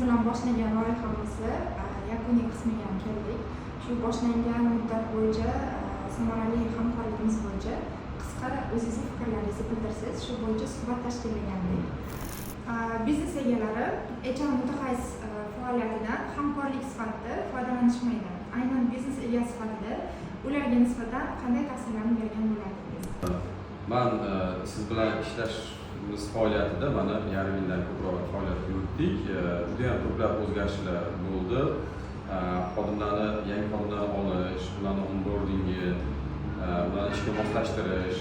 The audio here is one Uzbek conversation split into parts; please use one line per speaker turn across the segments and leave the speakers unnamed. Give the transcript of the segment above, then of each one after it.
Bilan boshlagan loyihamizni yakuniy qismiga ham keldik. Shu boshlangan muddat bo'yicha samarali hamkorligimiz bo'yicha qisqa o'zingizni fikrlaringizni bildirsangiz, shu bo'yicha suhbat tashkillagandik. Biznes egalari HR mutaxassis faoliyatidan hamkorlik sifatida foydalanishmaydi. Aynan biznes egasi sifatida ularga nisbatan qanday tavsiyalarni bergan bo'lardingiz?
Man siz bilan ishlashimiz faoliyatida mana yarim yildan ko'proq faoliyat yuritdik. Judayam ko'plab o'zgarishlar bo'ldi. Xodimlarni, yangi xodimlarni olish, ularni onboardingi, ularni ishga moslashtirish,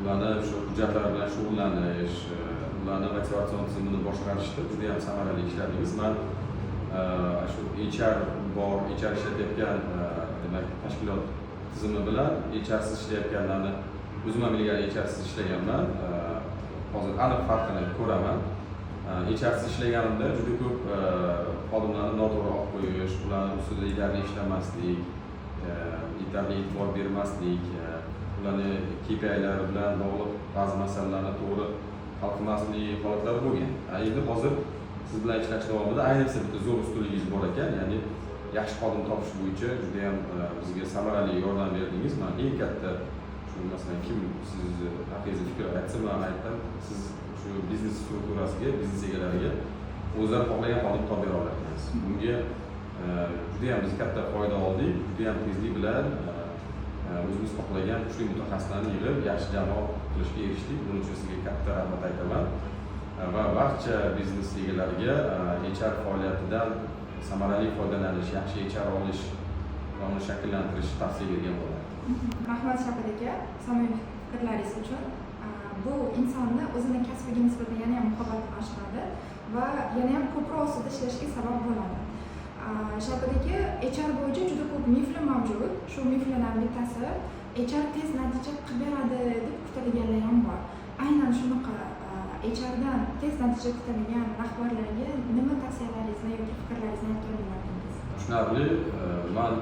ularni shu hujjatlar bilan shug'ullanish, ularni motivatsion tizimini boshqarishda judayam samarali ishladingiz. Man shu HR bor, HR ishlatayotgan demak, tashkilot tizimi bilan HRsiz ishlayotganlarni, o'zim ham ilgari HRsiz ishlaganman. Hozir aniq farqini ko'raman. HRsiz ishlaganimda juda ko'p xodimlarni noto'g'ri olib qo'yish, ularni ustida yetarli ishlamaslik, yetarli e'tibor bermaslik, ularni KPIlari bilan bog'liq ba'zi masalalarni to'g'ri hal qilmaslik holatlari bo'lgan. Endi hozir siz bilan ishlash davomida ayniqsa bitta zo'r ustunligingiz bor ekan, ya'ni yaxshi xodim topish bo'yicha judayam bizga samarali yordam berdingiz. Man eng katta shu, masalan, kim sizni haqingizda fikr aytsa, man aytdim, siz shu biznes strukturasiga, biznes egalariga o'zlari xohlagan xodim topib bera olar ekansiz. Bunga judayam biz katta foyda oldik, judayam tezlik bilan o'zimiz xohlagan kuchli mutaxassislarni yig'ib, yaxshi jamoa qilishga erishdik. Buning uchun sizga katta rahmat aytaman. Va barcha biznes egalariga HR faoliyatidan samarali foydalanish, yaxshi HR olish va uni shakllantirishni tavsiya bergan bo'lardim.
Rahmat, Shavkat aka, samimiy fikrlaringiz uchun. Bu insonni o'zini kasbiga nisbatan yana ham muhabbatini oshiradi va yana ham ko'proq ustida ishlashga sabab bo'ladi. Shavkat aka, HR bo'yicha juda ko'p miflar mavjud. Shu miflardan bittasi HR tez natija qilib beradi deb kutadiganlar ham bor. Aynan shunaqa HRdan tez natija kutadigan rahbarlarga nima tavsiyalaringizni yoki fikrlaringizni aytgan bo'lardingiz?
Tushunarli. Man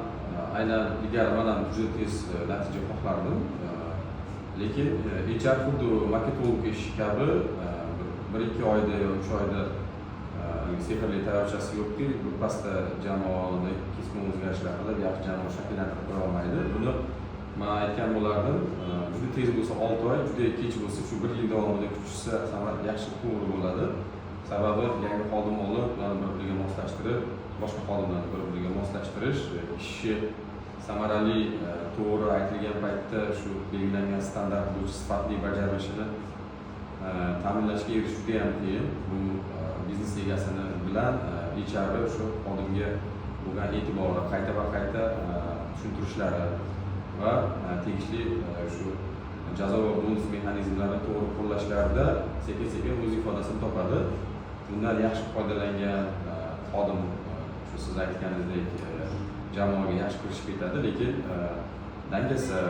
aynan ilgari man ham juda tez natija xohlardim. Lekin HR xuddi marketolog ishi kabi bir ikki oyda yo 3 oyda sehrli tayoqchasi yo'qki, birpasda jamoani keskin o'zgarishlar qilib, yaxshi jamoa shakllantirib qo'ya olmaydi. Buni man aytgan bo'lardim, juda tez bo'lsa 6 oy, juda kech bo'lsa shu bir yil davomida kutishsa samar yaxshi, to'g'ri bo'ladi. Sababi yangi xodim olib, ularni bir biriga moslashtirib, boshqa xodimlarni bir biriga moslashtirish, ishni samarali, to'g'ri aytilgan paytda shu belgilangan standart bo'yicha sifatli bajarilishini ta'minlashga erishish juda yam qiyin. Bu biznes egasini bilan HR shu xodimga bo'lgan e'tibori, qayta va qayta tushuntirishlari va tegishli shu jazo va bonus mexanizmlarini to'g'ri qo'llashlarida sekin sekin o'z ifodasini topadi. Bundan yaxshi foydalangan xodim shu siz aytganingizdek jamoaga yaxshi kirishib ketadi, lekin dangasa,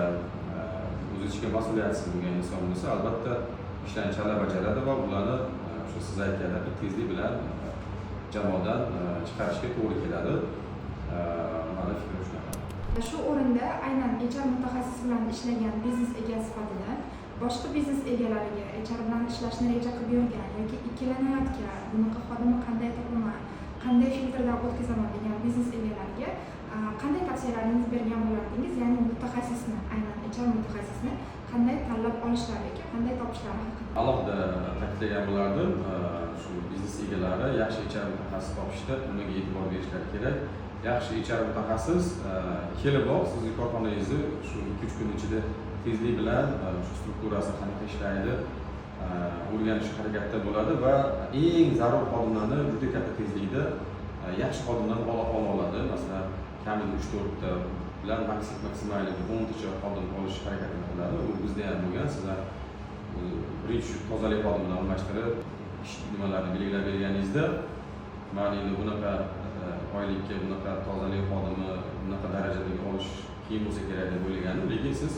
o'z ishiga mas'uliyatsiz bo'lgan inson bo'lsa, albatta ishlarni chala bajaradi va ularni shu siz aytgandek tezlik bilan jamoadan chiqarishga to'g'ri keladi. Mani fikrim shunaqa.
Shu o'rinda aynan HR mutaxassis bilan ishlagan biznes egasi sifatida boshqa biznes egalariga, HR bilan ishlashni reja qilib yurgan yoki ikkilanayotgan, bunaqa xodimni qanday topaman, qanday filtrdan o'tkazaman degan biznes egalariga qanday tavsiyalaringizni bergan bo'lardingiz? Ya'ni mutaxassisni, aynan HR mutaxassisni qanday tanlab olishlari yoki qanday topishlari haqida.
Alohida ta'kidlagan bo'lardim, shu biznes egalari yaxshi HR mutaxassis topishda unga e'tibor berishlari kerak. Yaxshi HR mutaxassis keliboq sizni korxonangizni shu 2-3 kun ichida tezlik bilan shu strukturasi qanaqa ishlaydi, o'rganish harakatida bo'ladi va eng zarur xodimlarni juda katta tezlikda yaxshi xodimlarni ola oladi. Masalan, kamida uch to'rtta bilan maksimal 10tacha xodim olish harakatini qiladi. U bizda ham bo'lgan. Sizlar birinchi shu tozalik xodimini almashtirib, ish nimalarni belgilab berganingizda, man endi bunaqa oylikka bunaqa tozalik xodimi bunaqa darajadagi olish qiyin bo'lsa kerak deb o'ylagandim, lekin siz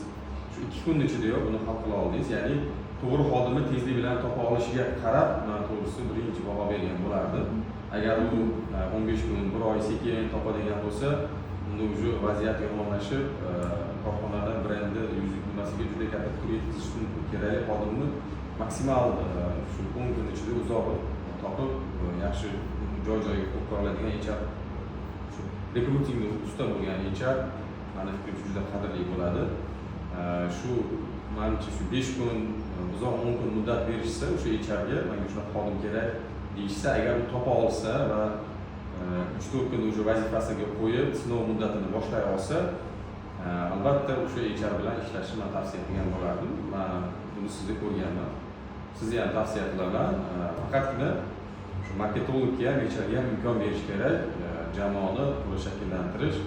shu 2 kunni ichidayoq buni hal qila oldingiz. Ya'ni to'g'ri xodimni tezlik bilan topa olishiga qarab man to'g'risi birinchi baho bergan bo'lardim. Agar u 15 kun, bir oy sekin topadigan bo'lsa, unda уже vaziyat yomonlashib, korxonani brendi, yuzi nimasiga juda katta putur yetkazishi mumkin. Kerakli xodimni maksimal shu 10 kun ichida uzog'i topib, yaxshi joy Joy joyiga qo'yib qo'ya oladigan HR, shu rekrutingni usta bo'lgan HR, mani fikrimcha, juda qadrli bo'ladi. Shu manimcha, shu 5 kun, uzoq 10 kun muddat berishsa o'sha HRga, manga shunaqa xodim kerak deyishsa, agar u topa olsa va 3-4 kunda уже vazifasiga qo'yib, sinov muddatini boshlay olsa, albatta o'sha HR bilan ishlashni man tavsiya qilgan bo'lardim. Man buni sizda ko'rganman, sizga ham tavsiya qilaman. Faqatgina shu marketologga ham, HRga ham imkon berish kerak jamoani to'g'ri shakllantirish,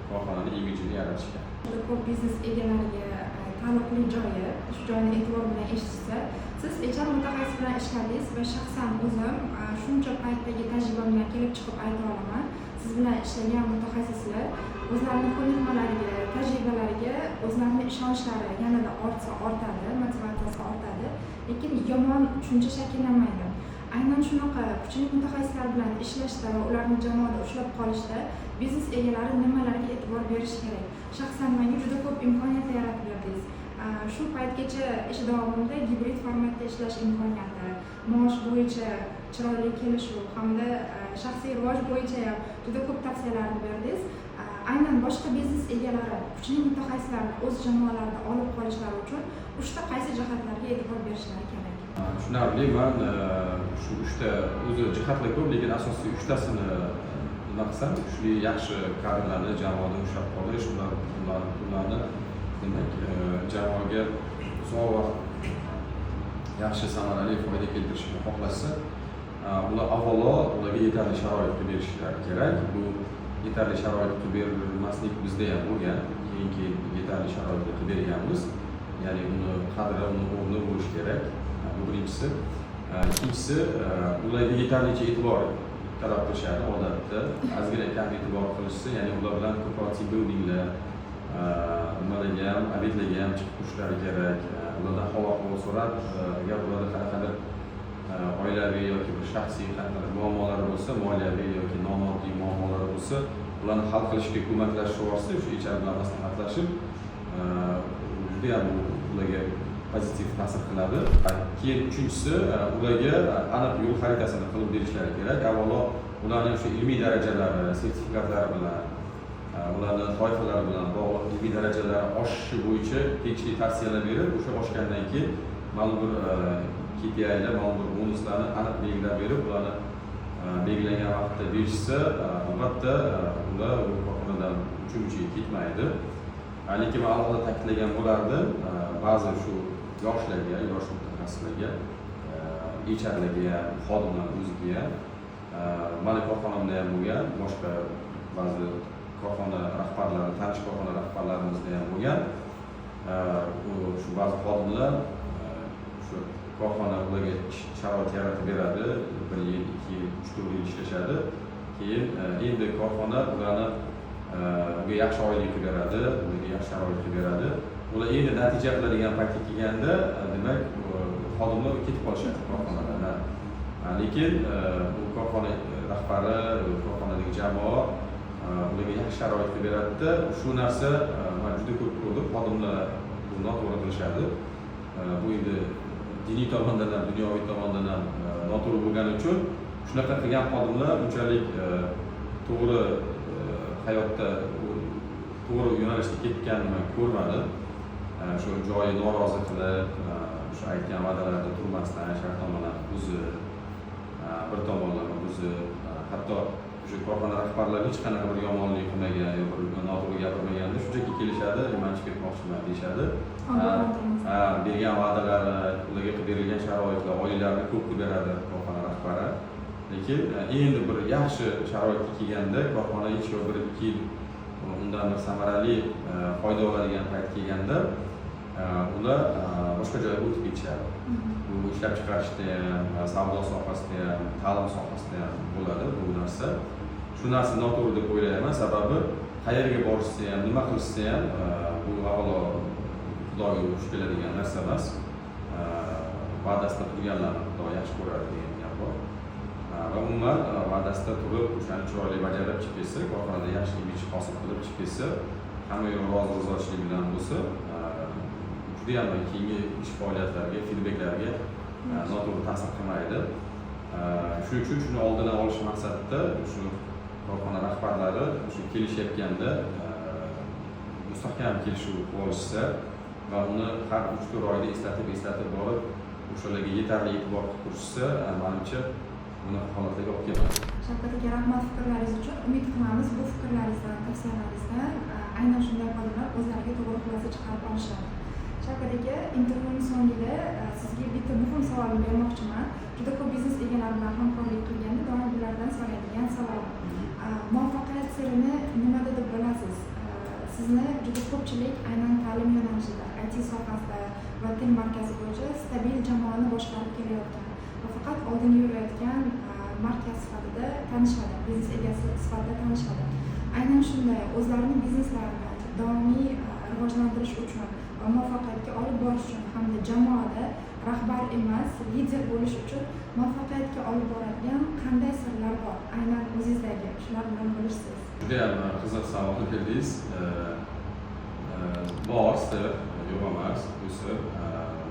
korxonani imijini yaratishga.
Juda ko'p biznes egalariga taalluqli joyi, shu joyini e'tibor bilan eshitishsa, siz HR mutaxassis bilan ishladingiz va shaxsan o'zim shuncha paytdagi tajribamdan kelib chiqib ayta olaman, siz bilan ishlagan mutaxassislar o'zlarini ko'nikmalariga, tajribalariga o'zlarini ishonchlari yanada ortsa ortadi, motivatsiyasi ortadi, lekin yomon tushuncha shakllanmaydi. Aynan shunaqa kuchli mutaxassislar bilan ishlashda va ularni jamoada ushlab qolishda biznes egalari nimalarga e'tibor berishi kerak? Shaxsan menga juda ko'p imkoniyatlar yaratib berdingiz. Shu paytgacha ish davomida gibrid formatda ishlash imkoniyati, maosh bo'yicha chiroyli kelishuv hamda shaxsiy rivoj bo'yicha ham juda ko'p tavsiyalarni berdingiz. Aynan boshqa biznes egalari kuchli mutaxassislarni o'z jamoalarida olib qolishlari uchun uchta qaysi jihatlarga e'tibor berishlari kerak?
Tushunarli. Man shu uchta, o'zi jihatlar ko'p, lekin asosiy uchtasini nima qilsam, kuchli, yaxshi kadrlarni jamoada ushlab qolish, ularni demak, jamoaga uzoq vaqt yaxshi, samarali foyda keltirishni xohlashsa, ular avvalo ularga yetarli sharoit qilib berishlari kerak. Bu yetarli sharoit qilib berilmaslik bizda ham bo'lgan, keyin keyin yetarli sharoit qilib berganmiz, ya'ni uni qadri, uni o'rni bo'lishi kerak. Bu birinchisi. Ikkinchisi, ularga yetarlicha e'tibor talab qilishadi odatda. Ozgina kam e'tibor qilishsa, ya'ni ular bilan ko'proq team buildinglar, nimalarga ham, обед larga ham chiqib turishlari kerak. Ulardan hol ahvol so'rab, agar ularda qanaqadir oilaviy yoki bir shaxsiy qanaqadir muammolari bo'lsa, moliyaviy yoki nomoddiy muammolari bo'lsa, ularni hal qilishga ko'maklashib yuborsa, o'sha HR bilan maslahatlashib, judayam bu ularga pozitiv ta'sir qiladi. Keyin uchinchisi, ularga aniq yo'l xaritasini qilib berishlari kerak. Avvalo ularni o'sha ilmiy darajalari, sertifikatlari bilan, ularni toifalari bilan bog'liq ilmiy darajalari oshishi bo'yicha tegishli tavsiyalar berib, o'sha oshgandan keyin ma'lum bir KPIlar, ma'lum bir bonuslarni aniq belgilab berib, ularni belgilangan vaqtda berishsa, albatta ular u korxonadan uchun ketmaydi. Lekin man alohida ta'kidlagan bo'lardim, ba'zi shu yoshlarga, yosh mutaxassislarga, HRlarga ham, xodimlarni o'ziga ham, mani korxonamda ham bo'lgan, boshqa ba'zi korxona rahbarlari, tanish korxona rahbarlarimizda ham bo'lgan. Shu ba'zi xodimlar, shu korxona ularga sharoit yaratib beradi, bir yil, 2 yil, 3-4 yil ishlashadi. Keyin endi korxona ularni unga yaxshi oylik qilib beradi, ularga yaxshi sharoit qilib beradi. Ular endi natija qiladigan paytga kelganda, demak, xodimlar ketib qolishadi korxonadan. Lekin u korxona rahbari, korxonadagi jamoa ularga yaxshi sharoit qilib beradida, shu narsa, man juda ko'p ko'rdim, xodimlar bu noto'g'ri qilishadi. Bu endi diniy tomondan ham, dunyoviy tomondan ham noto'g'ri bo'lgani uchun shunaqa qilgan xodimlar unchalik to'g'ri, hayotda to'g'ri yo'nalishda ketganini man ko'rmadim. Shu joyi norozi qilib, o'sha aytgan va'dalarida turmasdan shartnomalarni buzib, bir tomonlama buzib, hatto o'sha korxona rahbarlari hech qanaqa bir yomonlik qilmagan yo bir noto'g'ri gapirmaganda, shunchaki kelishadi, "Man chiqib ketmoqchiman", deyishadi.
Ogohlantirmasdan.
Ha, bergan va'dalari, ularga qilib berilgan sharoitlar, oyliklarni ko'p qilib beradi korxona rahbari, lekin endi bir yaxshi sharoitga kelganda, korxona hech bir 2 yil undan bir samarali foyda oladigan payt kelganda, ular boshqa joyga o'tib ketishadi. Bu ishlab chiqarishda ham, savdo sohasida ham, ta'lim sohasida ham bo'ladi bu narsa. Shu narsa noto'g'ri deb o'ylayman, sababi qayerga borishsa ham, nima qilishsa ham, bu avvalo Xudoga xush keladigan narsa emas. Va'dasida turganlarni Xudo yaxshi ko'radi degan gap bor. Va umuman, va'dasida turib, o'shani chiroyli bajarib chiqib ketsa, korxonada yaxshi imij hosil qilib chiqib ketsa, hamma yoq rozi rizochilik bilan bo'lsa, judayam keyingi ish faoliyatlariga, feedbacklarga noto'g'ri ta'sir qilmaydi. Shuning uchun shuni oldini olish maqsadida shu korxona rahbarlari shu kelishayotganda mustahkam kelishuv qilib olishsa va uni har 3-4 oyda eslatib eslatib borib, o'shalarga yetarli e'tibor qilib turishsa, manimcha, bunaqa holatlarga olib kelmaydi.
Shavkat aka, rahmat fikrlaringiz uchun. Umid qilamiz, bu fikrlaringizdan, tavsiyalaringizdan aynan shunday xodimlar o'zlariga to'g'ri xulosa chiqarib olishadi. Shavkat aka, intervyuni so'ngida sizga bitta muhim savol bermoqchiman. Juda ko'p biznes egalari bilan hamkorlik qilganda doim ulardan so'raydigan savolim: Muvaffaqiyat sirini nimada deb bilasiz? Sizni juda ko'pchilik aynan ta'lim yo'nalishida, IT sohasida va til markazi bo'yicha stabil jamoani boshqarib kelayotgan va faqat oldinga yurayotgan markaz sifatida tanishadi, biznes egasi sifatida tanishadi. Aynan shunday o'zlarini bizneslarini doimiy rivojlantirish uchun va muvaffaqiyatga olib borish uchun hamda jamoada rahbar emas, lider bo'lish uchun muvaffaqiyatga olib boradigan qanday sirlar bor aynan o'zingizdagi? Shular bilan bo'lishsiz.
Judayam qiziq savol berdingiz. Bor sir, yo'q emas bu sir.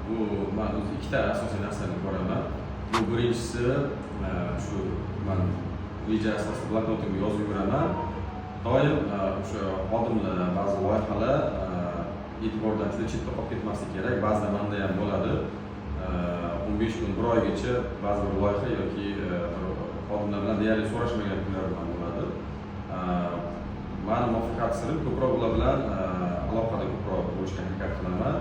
Bu man o'zi ikkita asosiy narsani ko'raman. Bu birinchisi, shu man reja asosida bloknotimga yozib yuraman doim. O'sha xodimlar, ba'zi loyihalar e'tibordan juda chetda qolib ketmasligi kerak. Ba'zida manda ham bo'ladi, 15 kun, bir oygacha ba'zi bir loyiha yoki bir xodimlar bilan deyarli so'rashmagan kunlarim ham bo'ladi. Mani muvaffaqiyat sirim ko'proq ular bilan aloqada ko'proq bo'lishga harakat qilaman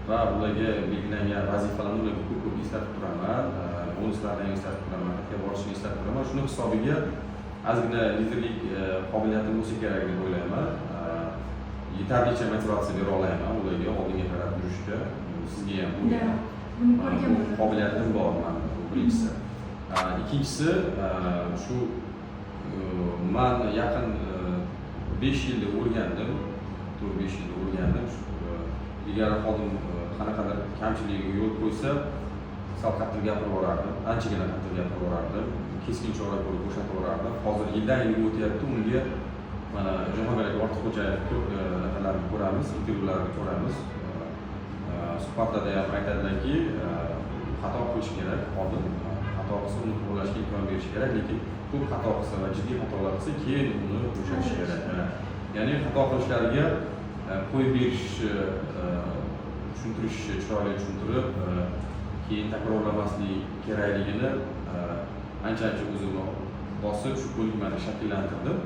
va ularga belgilangan vazifalarni ularga ko'p ko'p eslatib turaman, bonuslarni ham eslatib turaman, qayerga borishini eslatib turaman. Shuni hisobiga ozgina liderlik qobiliyatim bo'lsa kerak deb o'ylayman. Yetarlicha motivatsiya bera olaman ularga oldinga qarab yurishga. Sizga ham bo'lgan
Buni
bu
ko'rganman.
qobiliyatim bor mani, bu birinchisi. Ikkinchisi, shu man yaqin 5 yilda o'rgandim, 4-5 yilda o'rgandim. Shu, ilgari xodim qanaqadir kamchiligiga yo'l qo'ysa, sal qattiq gapirib yuborardim, anchagina qattiq gapirib yuborardim, keskin chora ko'rib bo'shatib yuborardim. Hozir yildan yilga o'tyapti, unga mana Jahongir aka Ortiqxo'jayev ko'p anaqalarni ko'ramiz, intervyularni ko'ramiz. Suhbatlarda ham aytadilarki, xato qilish kerak, xodim xato qilsa, uni to'g'irlashga imkon berish kerak, lekin ko'p xato qilsa va jiddiy xatolar qilsa, keyin uni bo'shatish kerak. Ya'ni xato qilishlariga qo'yib berishni tushuntirishni, chiroyli tushuntirib, keyin takrorlamaslik kerakligini ancha ancha o'zimni bosib, shu ko'nikmani shakllantirdim.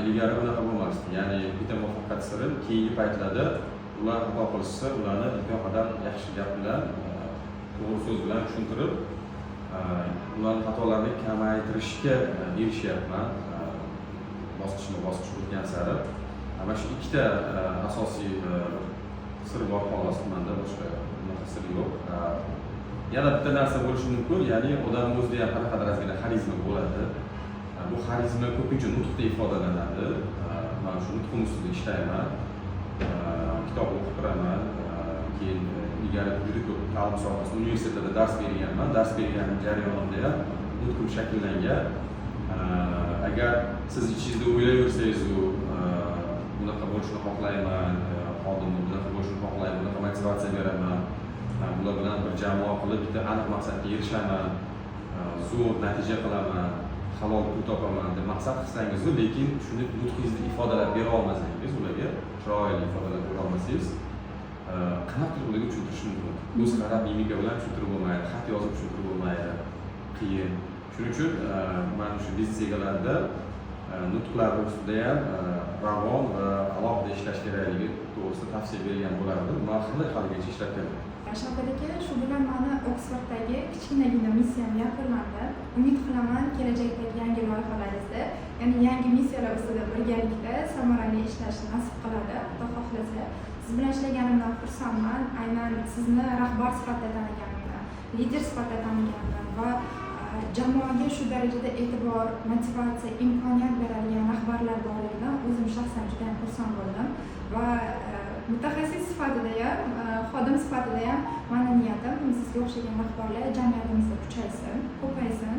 Ilgari bunaqa bo'lmasdi. Ya'ni bitta muvaffaqiyat siri: keyingi paytlarda ular xato qilishsa, ularni imkon qadar yaxshi gap bilan, to'g'ri so'z bilan tushuntirib, ularni xatolarini kamaytirishga erishyapman bosqichma bosqich o'tgan sari. Mana shu ikkita asosiy sir bor xolos manda, boshqa bunaqa sir yo'q. Yana bitta narsa bo'lishi mumkin, ya'ni odamni o'zida ham qanaqadir ozgina xarizma bo'ladi. Bu xarizma ko'pincha nutqda ifodalanadi. Man shu nutqim ustida ishlayman, kitob o'qib turaman. Keyin ilgari juda ko'p ta'lim sohasida universitetlarda dars berganman. Dars bergan jarayonimda ham nutqim shakllangan. Agar siz ichingizda o'ylayversangiz, u bunaqa bo'lishini xohlayman, xodimni bunaqa bo'lishini xohlayman, bunaqa motivatsiya beraman, bular bilan bir jamoa qilib bitta aniq maqsadga erishaman, zo'r natija qilaman, halol pul topaman deb maqsad qilsangizu, lekin shuni nutqingizda ifodalab bera olmasangiz, ularga chiroyli ifodalab bera olmasangiz, qanaqa qilib ularga tushuntirish mumkin? Ko'z qarab, mimika bilan tushuntirib bo'lmaydi, xat yozib tushuntirib bo'lmaydi, qiyin. Shuning uchun man shu biznes egalarida nutqlar ustida ham ravon va alohida ishlash kerakligi to'g'risida tavsiya bergan bo'lardim. Man hali haligacha ishlab kelaman.
Shavkat aka, shu bilan mani Oksforddagi kichkinagina missiyam yakunlandi. Umid qilaman, kelajakdagi yangi loyihalaringizda, ya'ni yangi missiyalar ustida birgalikda samarali ishlash nasib qiladi, Xudo xohlasa. Siz bilan ishlaganimdan xursandman. Aynan sizni rahbar sifatida taniganimdan, lider sifatida taniganimdan va jamoaga shu darajada e'tibor, motivatsiya, imkoniyat beradigan rahbarlar borligidan o'zim shaxsan juda ham xursand bo'ldim va mutaxassis sifatida ham, xodim sifatida ham mani niyatim, sizga o'xshagan rahbarlar jamiyatimizda kuchaysin, ko'paysin.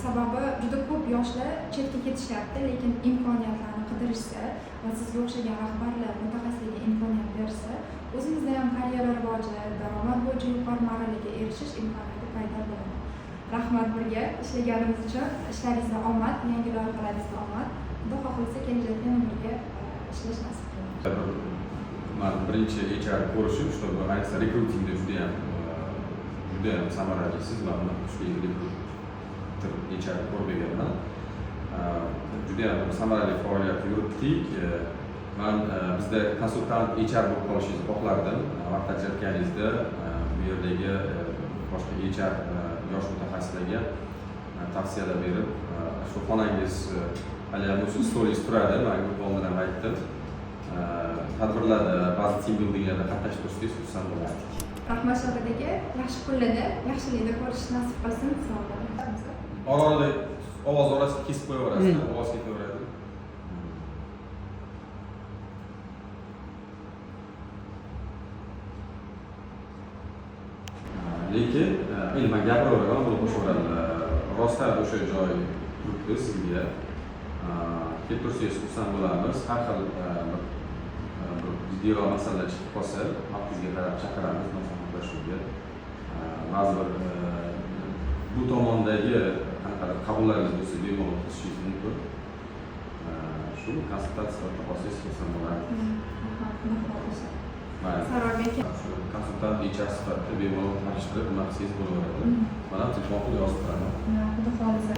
Sababi juda ko'p yoshlar chetga ketishyapti, lekin imkoniyatlarni qidirishsa va sizga o'xshagan rahbarlar, mutaxassislarga imkoniyat bersa, o'zimizda ham karyera rivoji, daromad bo'yicha yuqori marralarga erishish imkoniyati paydo bo'ladi. Rahmat birga ishlaganimiz uchun. Ishlaringizda omad, yangi loyihalaringizda omad. Xudo xohlasa, kelajakda yana birga ishlash nasib qilsin.
Man birinchi HR ko'rishim, чтобы ayniqsa rekrutingda judayam samaralisiz. Man bunaqa kuchli rekruter HR ko'rmaganman. Judayam samarali faoliyat yuritdik. Man bizda konsultant HR bo'lib qolishingizni xohlardim. Vaqt ajratganingizda bu yerdagi boshqa HR yosh mutaxassislarga tavsiyalar berib, shu xonangiz haliyam o'sha stolingiz turadi, man oldin ham aytdim. Tadbirlarda, ba'zi team buildinglarda qatnashib tursangiz, xursand bo'lardik.
Rahmat, Shavkat aka. Yaxshi kunlarda, yaxshilikda ko'rish nasib qilsin. Sog' bo'ling.
Ora orada ovoz orasida kesib qo'yaverasiz, ovoz ketaveradi. Lekin endi man gapiraveraman, buni qo'shaveradilar. Rostdan o'sha joy turibdi sizga. Kelib tursangiz, xursand bo'lamiz. Har xil bir jiddiyroq masalalar chiqib qolsa, vaqtingizga qarab chaqiramiz maslahatlashuvga. Ba'zi bir bu tomondagi qanaqadir qabullaringiz bo'lsa, bemalol qilishingiz mumkin. Shu konsultatsiya sifatida qolsangiz, xursand bo'lardik.
Rahmat, xudo xohlasa.
Mayli.
Saroy aka.
Shu konsultant HR sifatida bemalol tanishtirib, nima qilsangiz bo'laveradi. Man ham telefon qilib yozib turaman.
Xudo xohlasa.